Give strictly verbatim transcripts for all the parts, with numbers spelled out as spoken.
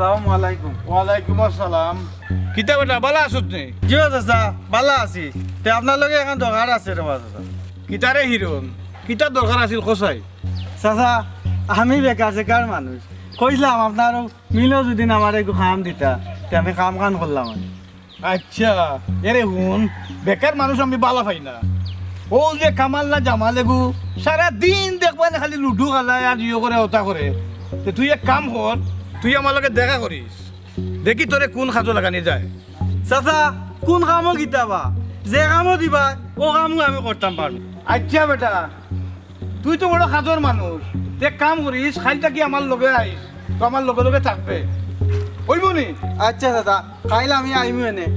আসসালামু আলাইকুম। ওয়ালাইকুম আসসালাম। কিতা বেটা, বালা আছত নি? জি ও চাচা, বালা আছি। তে আপনার লগে একখান দরকার আছে রে বা চাচা। কিতা রে হিরণ, কিতা দরকার আছিল কছাইন? চাচা, আমি বেকার সেকার মানুষ। কইছলাম আপনার অউ মিলো যুদি আমারে একটু কাম দিতা, তে আমি কাম কান করলাম অনে। আচ্ছা, এরে হুন, বেকার মানুষ আমি বালা পাই না। অউ যে কামাল না জামাল এগু, সারা দিন দেখবায় না খালি লুডু খেলায় আর ইয়ে করে, অতা করে। তে তুই এক কাম কর, তুই আমার লগে দেখা করিস, দেখি তোরে কুন কাজো লাগানি যায়। চাচা, কুন কামো কিতা বা? যে কামো দিবা, অউ কামো আমি করতাম পারমু। আচ্ছা বেটা, তুই তো বড় কাজর মানুষ, তে এক কাম করিস, কাইল থাকি আমার লগে আইস, তো আমার লগে লগে থাকবে, অইবো নি? আচ্ছা চাচা, কাইল আমি আইমু এনে।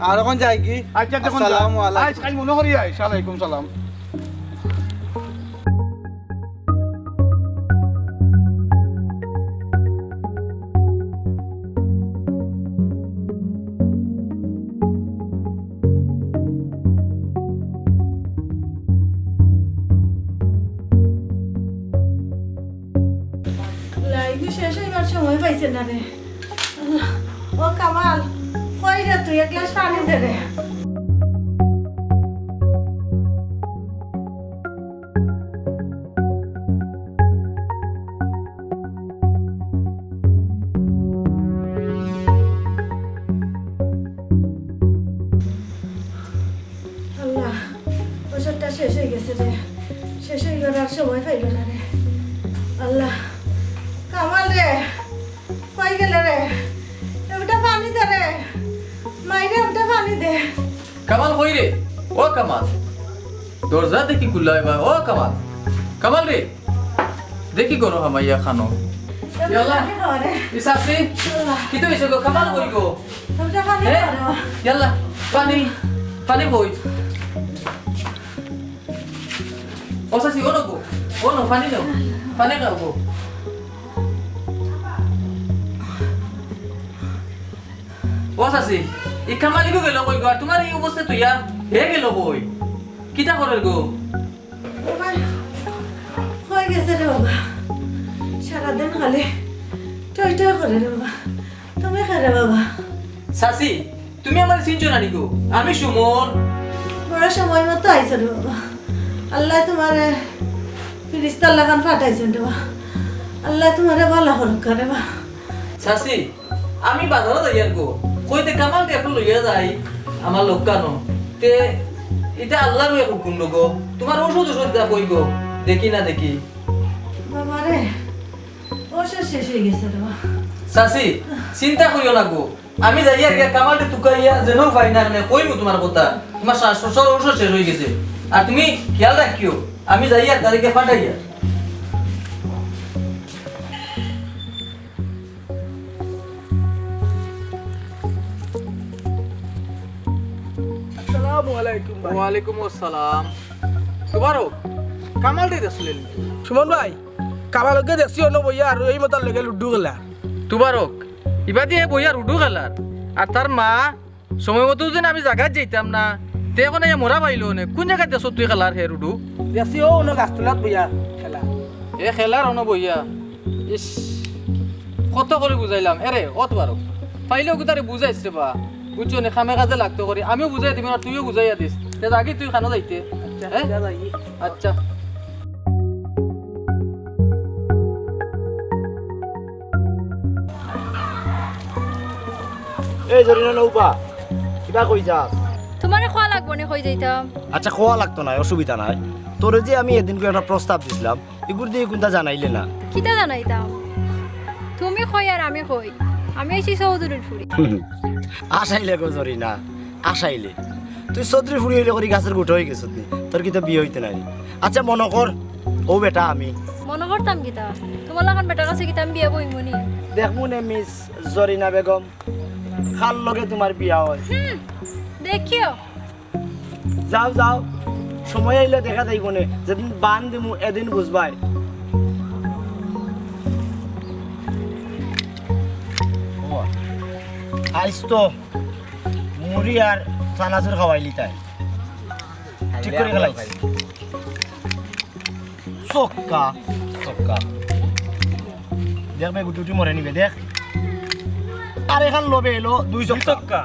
আর অখন যাইগি। আচ্ছা, তখন যা। আসসালামু আলাইকুম। আইস, কাইল মনো করি আইস। ওয়ালাইকুম সালাম। লাইগু শেষ অইবার সময় পাইছে না রে। আল্লাহ, ও কামাল, কই রে তুই? এক গ্লাস পানি দে রে। আল্লাহ, অষুধটা শেষ অই গেছে রে। শেষ অই গেল, আর সময় পাইল না রে। আল্লাহ, কামাল রে, কই গেলে রে? একটা পানি দে রে। মাইরে, একটা পানি দে। কামাল কই রে? ও কামাল, দরজা দেখি খুলা অইবা। ও কামাল, কামাল রে, দেখি ঘরো হামাইয়া খানো। ইয়াল্লা। পানি খাওয়া রে। ই চাচি, আল্লাহ। কিতা অইছে গো? কামাল কই গো? একটা পানি এ? খাওয়া রে। ইয়াল্লা, পানি, পানি কই? ও চাচি, অনো গো, অনো, পানি নেও, পানি খাও গো। ও চাচি, ই কামাল ইগু গেল কই গো? আর তুমার ই অবস্থা থইয়া হে গেল কই? কিতা করের গো? ও ভাই, কই গেছে রে বাবা? সারাদিন খালি টই টই করে রে বাবা। তুমি কারে বাবা? চাচি, তুমি আমারে চিনছো না নি গো? আমি সুমন। বড় সময় মতো আইছো রে বাবা। আল্লায় তুমারে ফিরিস্তার লাখান পাঠাইছইন রে বাবা। আল্লায় তুমারে ভালা করউক্কা রে বাবা। চাচি, আমি বাজারো যাইয়ার গো। কইতে কামালরে একটু লইয়া যাই, আমার লগে খানো। তে ইটা আল্লারউ এক হুকুম রে গো। তুমার অষুধ অষুধ দা কই গো? দেখি না দেখি। বাবা রে, অষুধ শেষ অই গেছে রে বাবা। চাচি, চিন্তা করিও না গো। আমি যাইয়ার গিয়া কামালরে তুকাইয়া যেন পাই না কেনে কইমু তুমার কথা। তুমার শ্বাস প্রশ্বাস অষুধ শেষ অই গেছে। আর তুমি খিয়াল রাখিও, আমি যাইয়ার তারে গিয়া পাঠাইয়ার। আসসালামু আলাইকুম ভাই। ওয়ালাইকুম আসসালাম। তুবারক, কামালরে দেখছলে নি? সুমন ভাই, কামালরে দেখছি অনো বইয়া আর এই মতার লগে লুডু খেলা। তুবারক, ইবাদি হে বইয়া লুডু খেলার, আর তার মা সময় মতো যদি আমি জাগাত যাইতাম না, তে অখন আইয়া মরা পাইলো অনে। কুন জাগাত দেখছস তুই খেলার হে লুডু? দেখছি অউ অনো গাছতলাত বইয়া খেলা। এ খেলার অনো বইয়া। ইস, কত করি বুঝাইলাম। এরে, অত বারো। পাইলে অগুতারে বুঝাইস রে বা। বুঝছো নি, কামে কাজে লাগতো করি। আমিও বুঝাই দিমু আর তুইও বুঝাইয়া দিস। তে যাগি তুই খানো যাইতে। আচ্ছা, হ্যাঁ? যা যাই। আচ্ছা। এই জরিনা নৌবা, কিবা কই যাস? তুমারে কওয়া লাগবো নি কই যাইতাম? আচ্ছা, কওয়া লাগতো নায়, অসুবিধা নাই। তোরে যে আমি এদিন কই একটা প্রস্তাব দিছলাম, ইগুর দিকে কুনতা জানাইলে না। কিতা জানাইতাম? তুমি কই আর আমি কই, আমি আইছি চৌধুরীর ফুড়ি। আসাইলে গো জরিনা, আসাইলে। তুই চৌধুরীর ফুড়ি অইলে করি গাছর গুটা অই গেছত নি? তোর কিতা বিয়া অইতে নায় নি? আচ্ছা, মনো কর, অউ বেটা আমি। মনো করতাম কিতা? তুমার লাখান বেটার কাছে কিতা আমি বিয়া বইমু নি? দেখমু নে মিস জরিনা বেগম, কার লগে তুমার বিয়া অয়। হুম, দেখিও। যাও, যাও, সময় আইলে দেখা যাইবো নে, যেদিন বান দিমু, এদিন বুঝবায়। ও, আইজ তো মুড়ি আর চানাচুর খাওয়াইলি তাই। ঠিক করি খেলাইছি। চক্কা, চক্কা। দেখ বে, গুটি গুটি মরে নিবে, দেখ। আর এখান লবে এলো দুই ছক্কা।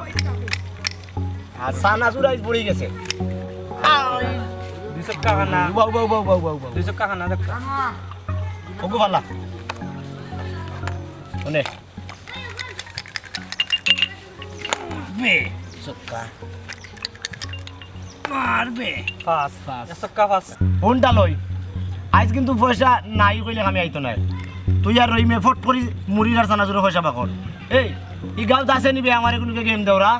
আর সানাজুর আইজ পড়ি গেছে। দুই ছক্কা খানা। বাউ, বাউ, বাউ, বাউ, বাউ, বাউ। দুই ছক্কা খানা দেখো। ওগো ফালা। অনে। বে, ছক্কা। মারবে। পাঁচ। পাঁচ। এক ছক্কা পাঁচ। হুনটা লই। আইজ কিন্তু পয়সা নাই কইলে আমি আইতো নায়। তুই আর রইমে ফট করি মুড়ির আর সানাজুরর পয়সা বাকর। এই, ই গাঁওত আছে নি বে আমারে কুনুকে game দেওরা?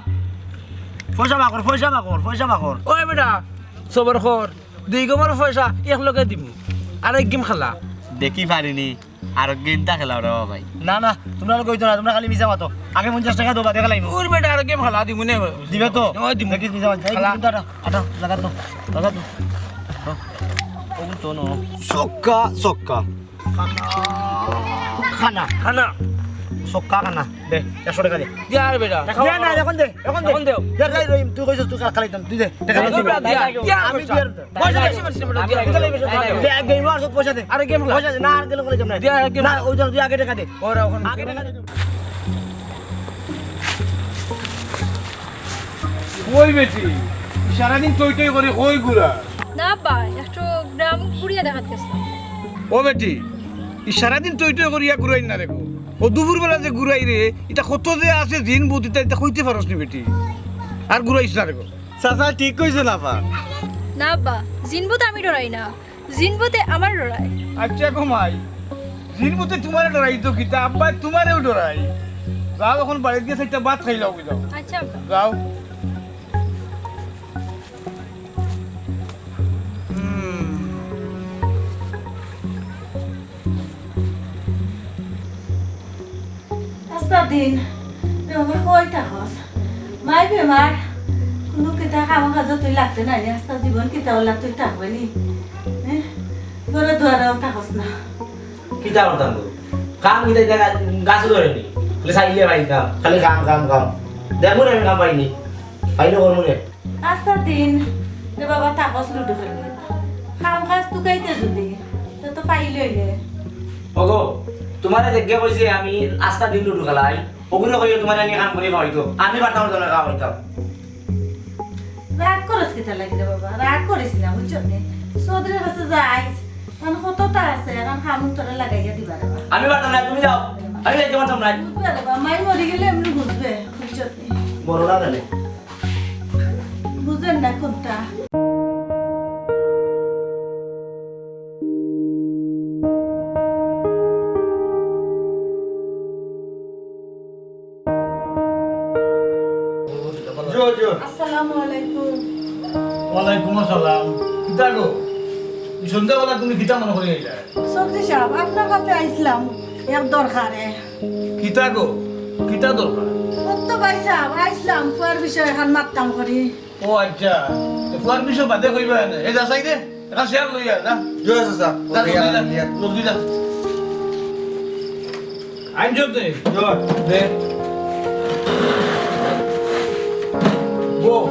পয়সা বাকর, পয়সা বাকর, পয়সা বাকর। ওই বেটা, সবর কর। দুই গেমর পয়সা এক লগে দিমু। আর এক গেম খেলা। দেখি পারিনি। আর গেমটা খেলাও রে বাবা ভাই। না, না, তুমরার লগে অইতো না, তুমরা খালি মিছা মাতো। আগে পঞ্চাশ টেকা দেও, বাদে খেলাইমু। ওর বেটা, আর গেম খেলা দিমু নে। দিবে তো? ওই দিমু। দেখিস মিছা মাতো। এই খেলা। কিন্তু আটা, আটা, লাগা তো, লাগা তো। ও তো নো। ছক্কা, ছক্কা। খানা। খানা। ছক্কা খানা। দে, একশো টেকা দে। দে আর বেটা। দে না, এখন দে, এখন দে। এখন দেও। দে, দে, দে, তুই কইছস তুই খেলাইতাম, তুই দে। টেকা দে। দে, দে, দে, আমি দে। বিয়ার দে। পয়সা দে, পয়সা দে, পয়সা দে। দে, দে, দে, দে, দে। দে, game আর সব পয়সা দে। আরে game খেলা। পয়সা দে, না, আর গেলে বলে যাবে না। দে, আর game না, ওই জন্য তুই আগে টেকা দে। ওরা এখন আগে টেকা দে। কই বেটি? সারাদিন টই টই করি কই ঘুরা? না আব্বা, একটু গ্রাম ঘুরিয়া দেখাত গেছিলাম। ও বেটি, ই সারাদিন টই টই করিয়া ঘুরাই না রে গো। ও দুপুরবেলা যে ঘুরাই রে, ইটা কত যে আছে জিন ভূত, ইটা, ইটা কইতে পারস নি বেটি। আর ঘুরাইস না রে গো। চাচা ঠিক কইছে না পা। না আব্বা, জিন ভূত আমি ডরাই না, জিন ভূতে আমার ডরাই। আচ্ছা গো মাই, জিন ভূতে তুমারে ডরাই তো কিতা, আব্বা তুমারেও ডরাই। যাও এখন বাড়িত গিয়া চাইরটা ভাত খাইলাও গি যাও। আচ্ছা আব্বা। যাও। হুম। আস্তা দিন বেমার কই থাকস? মাই বেমার, কুনু কিতা কাম কাজো তুই লাগতে নায় নি, আস্তা জীবন কিতা অলা তুই থাকবে নি? হ্যাঁ? ঘরে দুয়ারেও থাকস না। কিতা করতাম গো? কাম কিতা ইতা গা-, গাছও ধরে নি। খালি চাইলে পাইতাম। খালি কাম, কাম, কাম। দেখবো না আমি কাম পাইনি। পাইলে করবো না। আস্তা দিন রে বাবা থাকস লুডু খেলবি। কাম কাজ তুকাইতে যদি, তে তো পাইলে অইলে। ওগো, তুমারে দেখে কইছে আমি আস্তা দিন লুডু খেলাই। ওগুলো কইও তুমারে আমি কাম করি খাওয়াইতো। আমি পারতাম না তুমারে খাওয়াইতাম। রাগ করস কিতা লাগি রে বাবা? রাগ করিস না, বুঝছস নি? চৌধুরীর কাছে যাইস, এখন কততা আছে, এখন কাম তোরে লাগাইয়া দিবা রে বাবা। আমি পারতাম না, তুমি যাও। আমি যাইতে পারতাম না। বুঝবে রে বাবা, মাই মরি গেলে এমনে বুঝবে, বুঝছস নি? মরো না জানে। বুঝেন না কোনটা? জো, জো। আসসালামু আলাইকুম। ওয়ালাইকুম আসসালাম। কিতা গো? এই সন্ধ্যাবেলা তুমি কিতা মনে করি আইলা? চৌধুরী সাব, আপনার কাছে আইছলাম এক দরকারে। কিতা গো? কিতা দরকার? ও তো ভাই সাব, আইছলাম ফুয়ার বিষয়ে এখান মাততাম করি। ও আচ্ছা, তো ফুয়ার বিষয় বাদে কইবা না। এ যা সাইডে, এখান চেয়ার লইয়া যা। জয় চাচা। যা, জলদি যা, জলদি যা। আইন জোর দে। জয়। দে। বউ,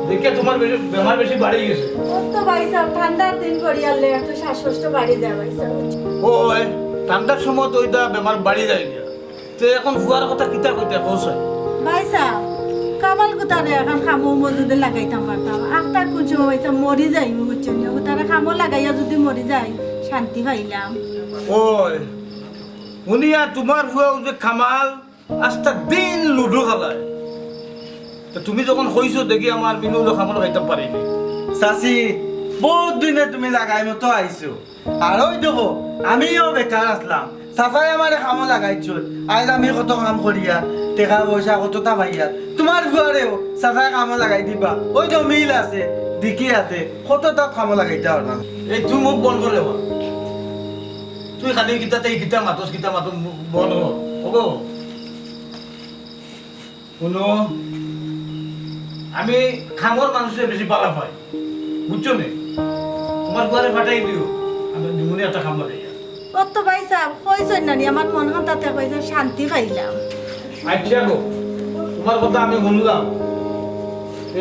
দেখে তুমার বেশি, বেমার বেশি বাড়ি গেছে। ও তো ভাই সাব, ঠান্ডার দিন করিয়ালে একটু শ্বাসকষ্ট বাড়ি যায় ভাই সাব। ও, এ, ঠান্ডার সময় তো ওইটা বেমার বাড়ি যায় গিয়া। তে এখন ফুয়ার কথা কিতা কইতা কও চাই? ভাই সাব, কামাল গুতারে এখন কামো মজুদে লাগাইতাম পারতাম। আখতা কুন সময় ভাই সাব মরি যাইমু, বুঝছইন নি? গুতারে কামো লাগাইয়া যদি মরি যাই, শান্তি পাইলাম। ওই, হুনিয়া তুমার ফুয়া অউ যে কামাল, আস্তা দিন লুডু খেলায়। তে তুমি যখন কইছো, দেখি আমার মিনু অইলো কামো লাগাইতাম পারি নি। চাচি, বউত দিনে তুমি লাগাই মতো আইছো। আর ওই দেখো, আমিও বেকার আছলাম, চাচায় আমারে কামো লাগাইছইন। আইজ আমি কত কাম করিয়ার, টেকা পয়সা কততা পাইয়ার। তুমার ফুয়ারেও চাচায় কামো লাগাই দিবা, ওই তো মিল আছে, দিকি আছে, কততা কামো লাগাইতা পারবা। এই তুই মুখ বন্ধ কর রে বা। তুই খালি কিতা তাই কিতা মাতস, কিতা মাতস, মুখ বন্ধ কর। ওগো। হুনো, আমি কামর মানুষরে বেশি ভালা পাই, বুঝছো নি? তুমার ফুয়ারে পাঠাই দিও, আমি দিমুনে একটা কাম লাগাইয়া। ও তো ভাই সাব, কইছইন না নি, আমার মন খান তাতে কইছে শান্তি পাইলাম। আচ্ছা গো, তুমার কথা আমি হুনলাম।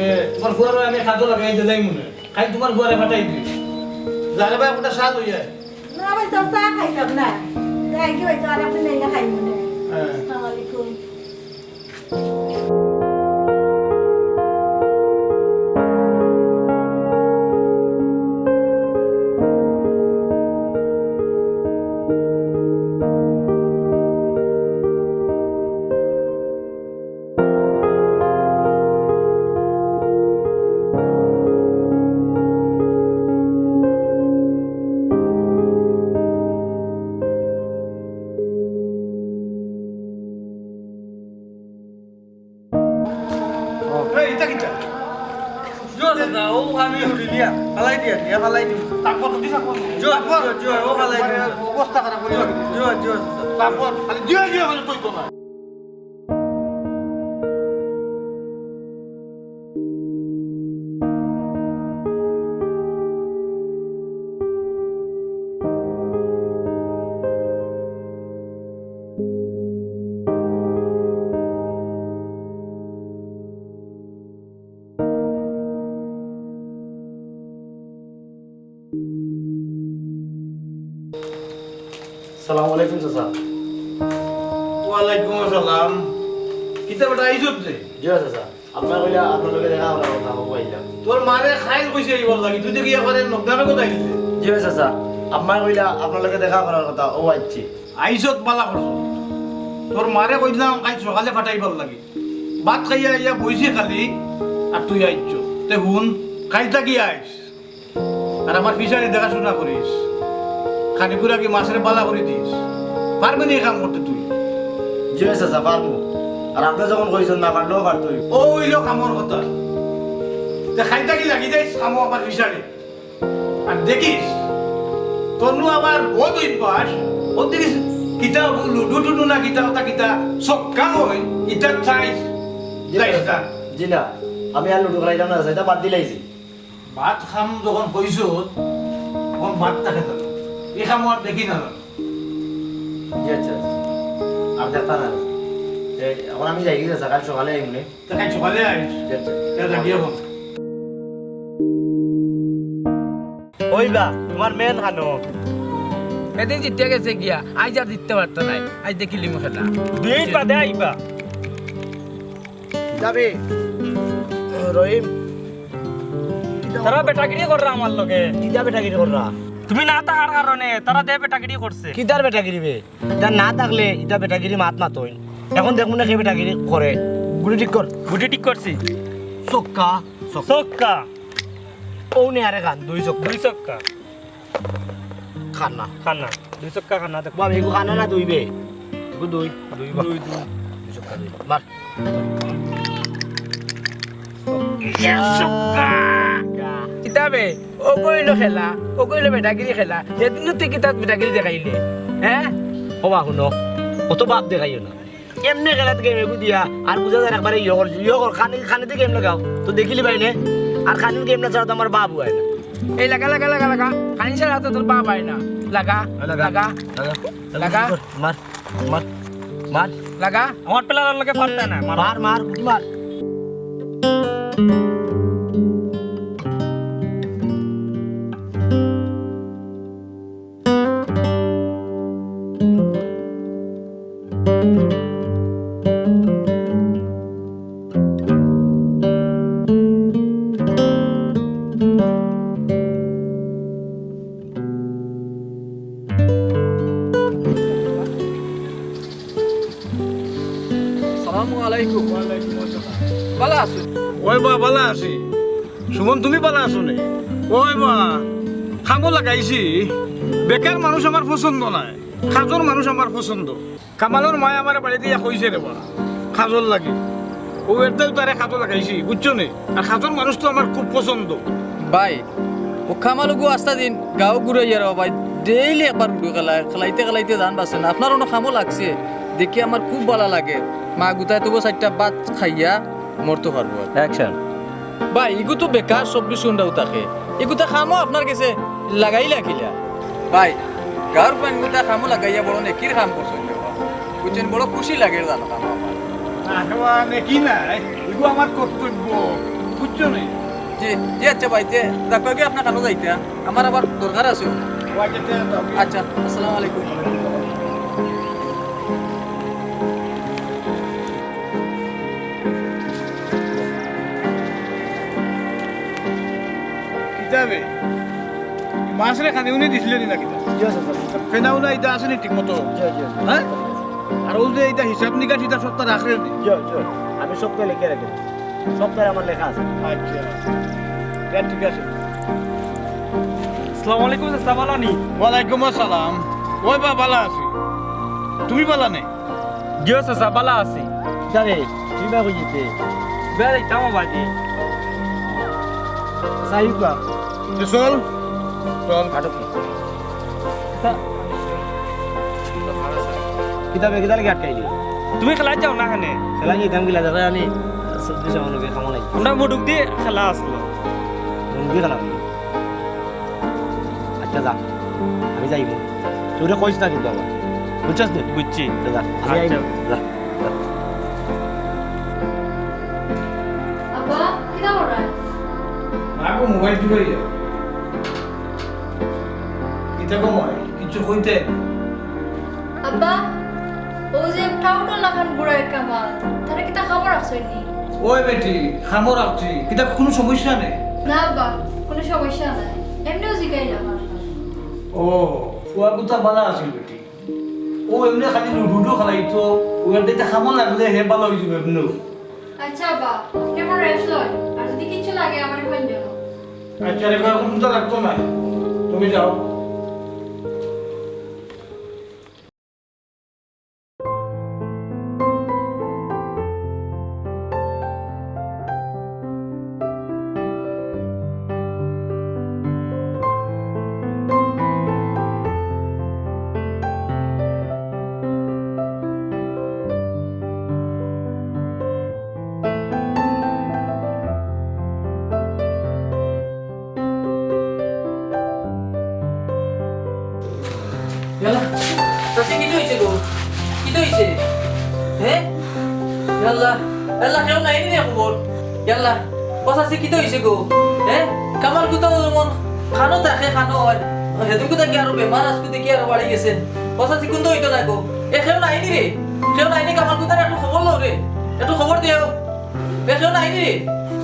এ, তুমার ফুয়ারে আমি কাজো লাগাই দিলাইমুনে। খালি তুমার ফুয়ারে পাঠাই দিও। যা রে বা, একটা চা লইয়া আয়। না ভাই সাব, চা খাইতাম না। যাই কি ভাই সাব, আর আপনি নেই না খাইমুনে। হ্যাঁ। আসসালামু আলাইকুম। এই, ইটা কিতা? জো দাদা, ও আমি উড়ি দিয়া, ফালাই দিয়া, দিয়া ফালাই দিমু। তারপর তো দিশা কোন? জো, জো, জো, ও ফালাই দিমু। অবস্থা খারাপ করে। জো, জো, জো, দাদা। তারপর খালি জিও জিও করে তুই তো না। সালামু আলাইকুম চাচা। ওয়ালাইকুম আসসালাম। কিতা বেটা, আইছত রে? জি চাচা, আপনার কইলা আপনার লগে দেখা করার কথা, ও আইলাম। তোর মারে খাইল কইছে আইবার লাগি, তুই দেখি একবারে নকদামে কথা আইলি। জি চাচা, আপনার কইলা আপনার লগে দেখা করার কথা, ও আইছি। আইছত বালা করছো। তোর মারে কইলাম কাইল সকালে ফাটাইবার লাগি, ভাত খাইয়া আইয়া বইছে খালি, আর তুই আইছ। তে হুন, কাইল থাকি আইস। আর আমার ফিশারি দেখাশুনা করিস। খানিকুর আগে মাছরে বালা করি দিস। পারবে নি এই কাম করতে তুই? জি ভাই চাচা, পারমু। আর আপনি যখন কইছেন না পারলেও পারতই। ও অইলো কামর কথা। তে খাইতা কি লাগি যাইস কামো আমার ফিশারি। আর দেখিস, তনু আবার বহুত অভ্যাস, ও দেখিস কিতা লুডু টুডু না কিতা ওটা কিতা ছক্কা হয়, ইটা চাইস, জি যাইস ভাই। না। জি না, আমি আর লুডু খেলাইতাম না, এটা বাদ দিলাইছি। ভাত খাম যখন কইছো, তখন ভাত থাকে না। এই খাম আর দেখি না। জি আচ্ছা, আচ্ছা। আর দেখতা না। এই, এখন আমি যাই গেছে, কাল সকালে আইমু নে। তা কাল সকালে আইস। জি আচ্ছা। তা যাবি এখন। ওই বা, তোমার মেন খানো। এদিন জিতে গেছে গিয়া, আইজ আর জিততে পারতো নাই। আইজ দেখিলিমু খেলা। দুই বাদে আইবা। যাবে। রহিম। তারা বেটাগিরি কররা আমার লগে। কিতা বেটাগিরি কররা? তুমি না থাকার কারণে তারা দে বেটাগিরি করছে। কিতার বেটাগিরি বে? ইতা না থাকলে ইতা বেটাগিরি মাত মাতইন। এখন দেখমু না কে বেটাগিরি করে। গুটি ঠিক কর। গুটি ঠিক করছি। ছক্কা, ছক্কা। ছক্কা। ও নে আরে খান, দুই ছক্কা। দুই ছক্কা। খানা। খানা। দুই ছক্কা খানা দেখো। বাবা, এগু খানা না দুই বে? এগু দুই, দুই বা। দুই, দুই। দুই ছক্কা দুই। মার। ইয়া ছক্কা। কিতাবে, ও কইলো খেলা, ও কইলো বেটাগিরি খেলা। এদিন তুই কিতাত বেটাগিরি দেখাইলে? হ্যাঁ? ও বা, হুনো, অত বাপ দেখাইও না। এমনে খেলাত গেম এগু দিয়া, আর বুঝা যায় একবারে ইয়ে কর, ইয়ে কর, খানি, খানিতে গেম লাগাও। তো দেখিলি ভাই নে, আর খানির গেম না ছাড়া তো আমার বাপ হয় না। এই লাগা, লাগা, লাগা, লাগা। খানি ছাড়া তো তোর বাপ হয় না। লাগা, লাগা, লাগা, লাগা। লাগা। মার, মার, মার। লাগা। আমার প্লেয়ারের লগে পারতে না, মার। মার, মার, গুটি মার। আসসালামু আলাইকুম। ওয়ালাইকুম আসসালাম। ভালা আছো? ওই বা, ভালা আছি। সুমন, তুমি ভালা আছো নি? ওই বা, কামো লাগাইছি। বেকার মানুষ আমার পছন্দ নায়, কাজর মানুষ আমার পছন্দ। কামালর মায় আমারে বাড়িত আইয়া কইছে রে বা, কাজর লাগি। ও এরদাউ তারে কাজো লাগাইছি, বুঝছো নি? আর কাজর মানুষ তো আমার খুব পছন্দ। ভাই, ও কামাল ওগু আস্তা দিন গাঁও ঘুরাইয়া রে বা ভাই, ডেইলি একবার লুডু খেলায়, খেলাইতে খেলাইতে জান বাঁচে না। আপনার অনো কামো লাগছে, দেখি আমার খুব ভালা লাগে। মা গুতায় তবু চাইরটা ভাত খাইয়া মরতো পারবো আর। অ্যাকশন। ভাই, ইগু তো বেকার চব্বিশ ঘন্টাউ থাকে। ইগুতা কামো আপনার গেছে লাগাইলা কিলা? ভাই, গাঁওর ফুয়াইনগুতা কামো লাগাইয়া বড় নেকির কাম করছইন রে বা। বুঝছইন, বড় খুশি লাগের জানো কামো আমার। না, রে বা, নেকি নায়, ইগু আমার কর্তব্য, বুঝছো নি? জি, জি, আচ্ছা ভাই, তে যাউক্কা গি আপনার কানো যাইতা, আমার আবার দরকার আছে। ও আচ্ছা, তে যাও। আচ্ছা, আসসালামু আলাইকুম। ওয়ালাইকুম আসসালাম। মাসরে খানি উনি দিছিলেন নি না কিতা? জি, স্যার, স্যার। ফেনা উনা ইটা আছে নি ঠিক মতো? জি, জি, স্যার। হ্যাঁ? আর ও যে ইটা হিসাব নিকাশ ইটা সবতা রাখরে নি? জি, জি। আমি সবতা লেখি রাখি। সবতা আমার লেখা আছে। আচ্ছা। ইটা ঠিক আছে। আসসালামু আলাইকুম, চাচা, বালা নি? ওয়ালাইকুম আসসালাম। ওই বা, বালা আছি। তুমি বালা নি? জি ও চাচা, বালা আছি। কিতা রে, তুই বা কই যেতে? বেড়াইতাম বাড়ি। চাচা, আইবা। এ চল, চল। আটক। চাচা। কিতা বে, কিতা লাগি আটকাইলি? তুমি খেলাত যাও না কেনে? খেলাত যাইতাম কিলা, দাদা, আনি সবজি সামান্য বে খামো নাই। আমরা মুডুক দিয়ে খেলা আসলো। মুডুক দিয়ে খেলা? আচ্ছা, যা, আমি যাইমু। তুই ওরে কইস না কিন্তু আবার, বুঝছস নি? বুঝছি। যা, যা, আমি আচ্ছা। আইমু। যা, যা। আব্বা, কিতা কররা? মা গো, মোবাইল টিপাইয়া। কিতা গো মাই, কিচ্ছু কইতে? আব্বা, ও যে টাউটর লাখান বুড়া এক কামাল, তারে কিতা খামো রাখছইন নি? ওই বেটি, খামো রাখছি। কিতা কুনু সমস্যা নি? না আব্বা, কুনু সমস্যা নাই। এমনেউ জিগাইলাম আর কি। ও, ফুয়া গুতা বালা আছিল বেটি। ও এমনে খালি লুডু লুডু খেলাইতো, ও এমনে খামো লাগলে হে বালা অই যাইবো এমনেউ। আচ্ছা আব্বা, আপনে এখন রেস্ট লইন। আর যদি কিচ্ছু লাগে আমারে কইন যেন। আচ্ছা রে বাবা, কুনতা লাগতো না। তুমি যাও। ইয়াল্লা, চাচি, কিতা অইছে গো? কিতা অইছে? হে? ইয়াল্লা, ইয়াল্লা, কেউ নাই নি রে খবর? ইয়াল্লা, ও চাচি, কিতা অইছে গো? হে? কামাল গুতা যেমন খানো থাকে, খানো অয়। হেদিন গুতা কি আরো বেমার, আইজ গুতা কি আরো বাড়ি গেছে? ও চাচি, কুনতা অইতো না গো? এ, কেউ নাই নি রে? কেউ নাই নি? কামাল গুতারে একটু খবর লও রে। একটু খবর দেও। এ, কেউ নাই নি রে?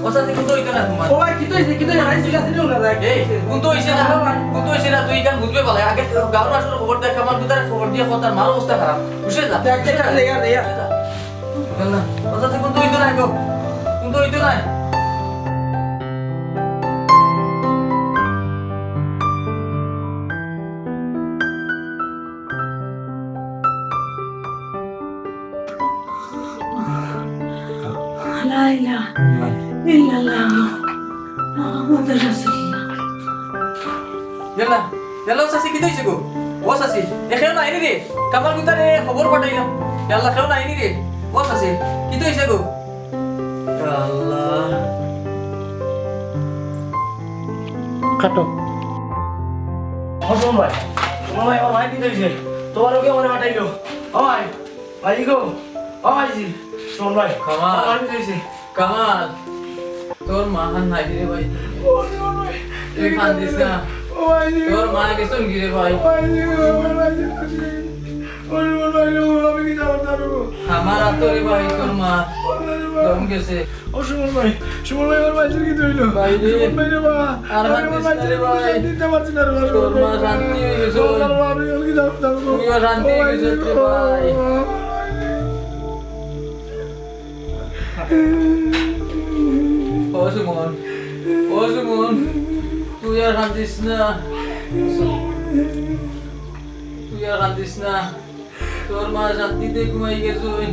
ও চাচি, কুনতা অইতো না তোমার? ও ভাই, কিতা অইছে? কিতা অইছে? ভাই, ঠিক আছে নি ওনারা? এ, কুনতা অইছে না? কুনতা অইছে না? তুই ইখান বুঝবে বালা। আগে গাঁওর মানুষরে খবর দে, কামাল গুতারে খবর দিয়া কও, তার মার অবস্থা খারাপ। বুঝছস না? দেখ, দেখ, দেখ, দেখ, দেখ। বুঝছস না? ও চাচি, কুনতা অইতো না গো? কুনতা অইতো না? লা ইলাহা ইল্লাল্লাহ মুহাম্মাদুর রাসূলুল্লাহ। ইয়াল্লা, ইয়াল্লা, ও চাচি, কিতা অইছে গো? ও চাচি, এ কেউ নাই নি রে? কামাল গুতারে খবর পাঠাইলাম। ইয়াল্লা, কেউ নাই নি রে? ও চাচি, কিতা অইছে গো? আল্লাহ। কাটো। ও সুমন ভাই, সুমন ভাই, আমার মায়ে কিতা অইছে? তোমার ওকে মনে পাঠাইলো। ও ভাই, ভাই গো, ও ভাইজি, সুমন ভাই, কামাল। আমার মায়ে কিতা অইছে? কামাল, তোর মা হান নাই রে ভাই। ও সুমন ভাই, তুই কান্দিস না। ও ভাইজি, তোর মা গেছইন গি রে ভাই? ও ভাইজি, ও ভাইজি। ওরে, ওরে ভাই রে, আমি কিতা করতাম রে? আমার আতো রে ভাই, তোর মা। ওরে ভাই। দম গেছে। ও সুমন ভাই, সুমন ভাই, আমার মাইজির কিতা অইলো? ভাই রে। সুমন ভাই রে বা, আর আমি আমার মাইজির রে ভাই। দিতে পারছি না রে বা, তোর মা শান্তি অই গেছে। ও বাবা, আমি আর কিতা করতাম রে? তুই আর শান্তি অই গেছে রে ভাই। ও সুমন, ও সুমন, তুই আর কান্দিস না, তুই আর কান্দিস না। তোর মা শান্তিতে ঘুমাই গেছইন।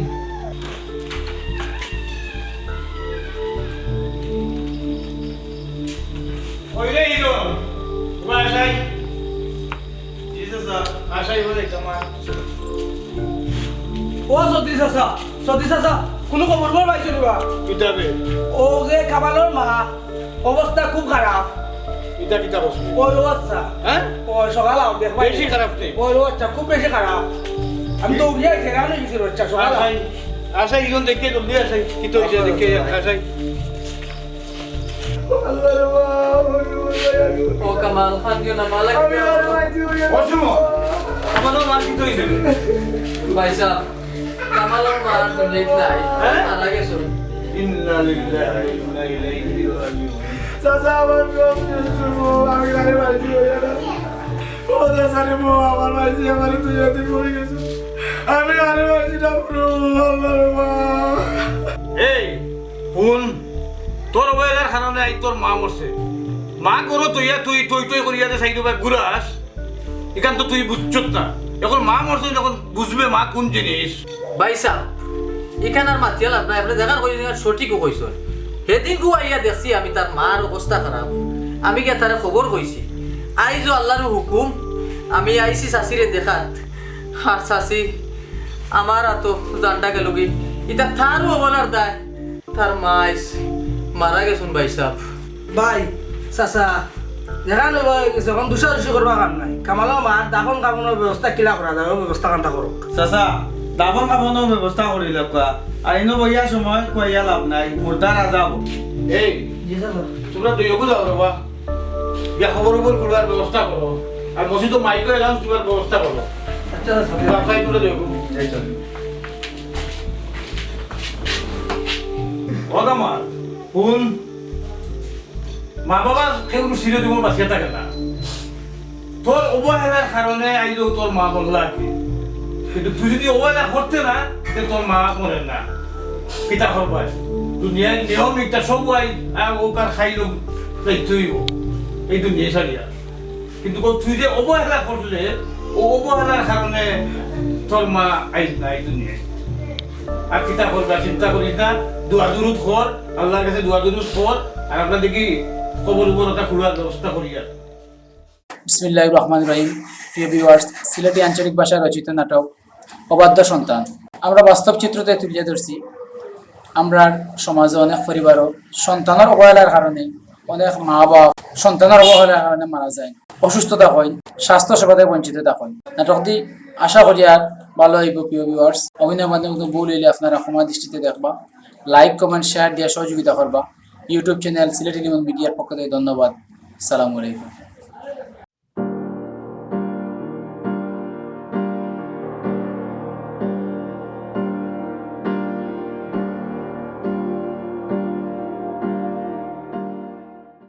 ওই রে হিরো, তোমার আশাই। জি চাচা, আশাই বলে তোমার। ও সতী চাচা, সতী চাচা, কুনু খবর খবর পাইছো নি বা? কিতাবে? ও যে কামালর মা, অবস্থা খুব খারাপ। ইটা কিতা করছে? ওই ও আচ্ছা। হ্যাঁ? ওই সকাল আও, দেখ ভাই। বেশি খারাপ নি? ওই ও আচ্ছা, খুব বেশি খারাপ। আমি তো উঠিয়া আইছি, রান অই গেছে রে আচ্ছা, সকাল আও। আশাই, আশাই, ইজন দেখে জলদি আশাই। কিতা অইছে দেখে আশাই। আল্লাহ রে বাবা, ওই, ওই, ওই, ওই। ও কামাল, কান্দিও না, মালা আমি আর ভাই, তুই ওই ও সুমন, আমার মা কিতা অইছে? ভাই সাহেব, কামালর মা আর দুনিয়াত নাই। হ্যাঁ? মারা গেছে। ইন্না লিল্লাহি ওয়া ইন্না ইলাইহি রাজিউন। চাচা, আমার সব শেষ করবো। আমি আরে বাইরে হইয়া না। ও চাচা রে, মো আমার বাইরে আমার তুই এদিন মরে গেছে। আমি আরে বাইরে না করবো, আল্লাহ রে মা। এই, হুন, তোর অবহেলার কারণে আইজ তোর মা মরছে। মা করো তুই, তুই, তুই, তুই করিয়া যে সাইডে ভাই ঘুরাস, ইখান তো তুই বুঝছত না। এখন মা মরছে, যখন বুঝবে মা কোন জিনিস। ভাইসাব, ইখান আর মাতিয়া লাভ নাই, আপনে যেখান কইছইন, ইখান সঠিকউ কইছইন। হেদিনকু আইয়া দেখছি আমি তার মার অবস্থা খারাপ, আমি গিয়া তারে খবর কইছি। আইজও আল্লাহর হুকুম, আমি আইছি চাচিরে দেখাত। আর চাচি, আমার আতো জানটা গেলগি, ইতা তারও অবহেলার দায়। তার মা আইজ মারা গেছইন ভাইসাব। ভাই, চাচা, যেখান অইবো অই গেছে, এখন দুষাদুষি করবার কাম নাই। কামালর মার দাফন কাফনর ব্যবস্থা কিলা করা যায়, অউ ব্যবস্থা খানতা করউক। চাচা, দাফন কাফনর ব্যবস্থা করিলাউক্কা। আর ইনো বইয়া সময় খুয়াইয়া লাভ নাই, মুর্দার আজাব। এই, জি চাচা। তুমরা দুইওগু যাও রে বা। গিয়া খবর খবর করার ব্যবস্থা করো। আর মসজিদো মাইকো announce দিবার ব্যবস্থা করো। আচ্ছা, চাচা। বাসায় তুমরা দুইওগু। এই চল। ও কামাল, হুন, মা বাবা কেউ চিরজীবন বাঁচিয়া থাকে না। তোর অবহেলার কারণে আইজও তোর মা মরলা আর কি। কিন্তু তুই যদি অবহেলা করতে না, তে তোর মা মরে না। কিতা করবায়? দুনিয়ার নিয়ম ইটা সব আই, আর ও কার খাইল, তাই তুইও এই দুনিয়া ছাড়িয়া। কিন্তু কও তুই যে অবহেলা করলে, ও অবহেলার কারণে তোর মা আইজ নাই দুনিয়ায়। আর কিতা করবা, চিন্তা করিস না, দোয়া দুরুদ কর, আল্লাহর কাছে দোয়া দুরুদ কর, আর আমরা দেখি খবর উপর ওটা খুলার ব্যবস্থা করি আর। বিসমিল্লাহির রহমানির রহিম। প্রিয় ভিউয়ার্স, সিলেটি আঞ্চলিক ভাষায় রচিত নাটক অবাধ্য সন্তান। আমরা বাস্তব চিত্রতে তুলিয়া ধরছি, আমরার সমাজে অনেক পরিবারও সন্তানর অবহেলার কারণে অনেক মা বাপ সন্তানর অবহেলার কারণে মারা যায়, অসুস্থ থাকইন, স্বাস্থ্য সেবা থাকি বঞ্চিত থাকইন। নাটকটি আশা করি আর ভালা অইবো। প্রিয় ভিউয়ার্স, অভিনয় মাধ্যমে কোনো ভুল অইলে আপনারা ক্ষমা দৃষ্টিতে দেখবা। লাইক, কমেন্ট, শেয়ার দিয়া সহযোগিতা করবা। YouTube চ্যানেল সিলেটি লিমন মিডিয়ার পক্ষ থাকি ধন্যবাদ। সালামু আলাইকুম।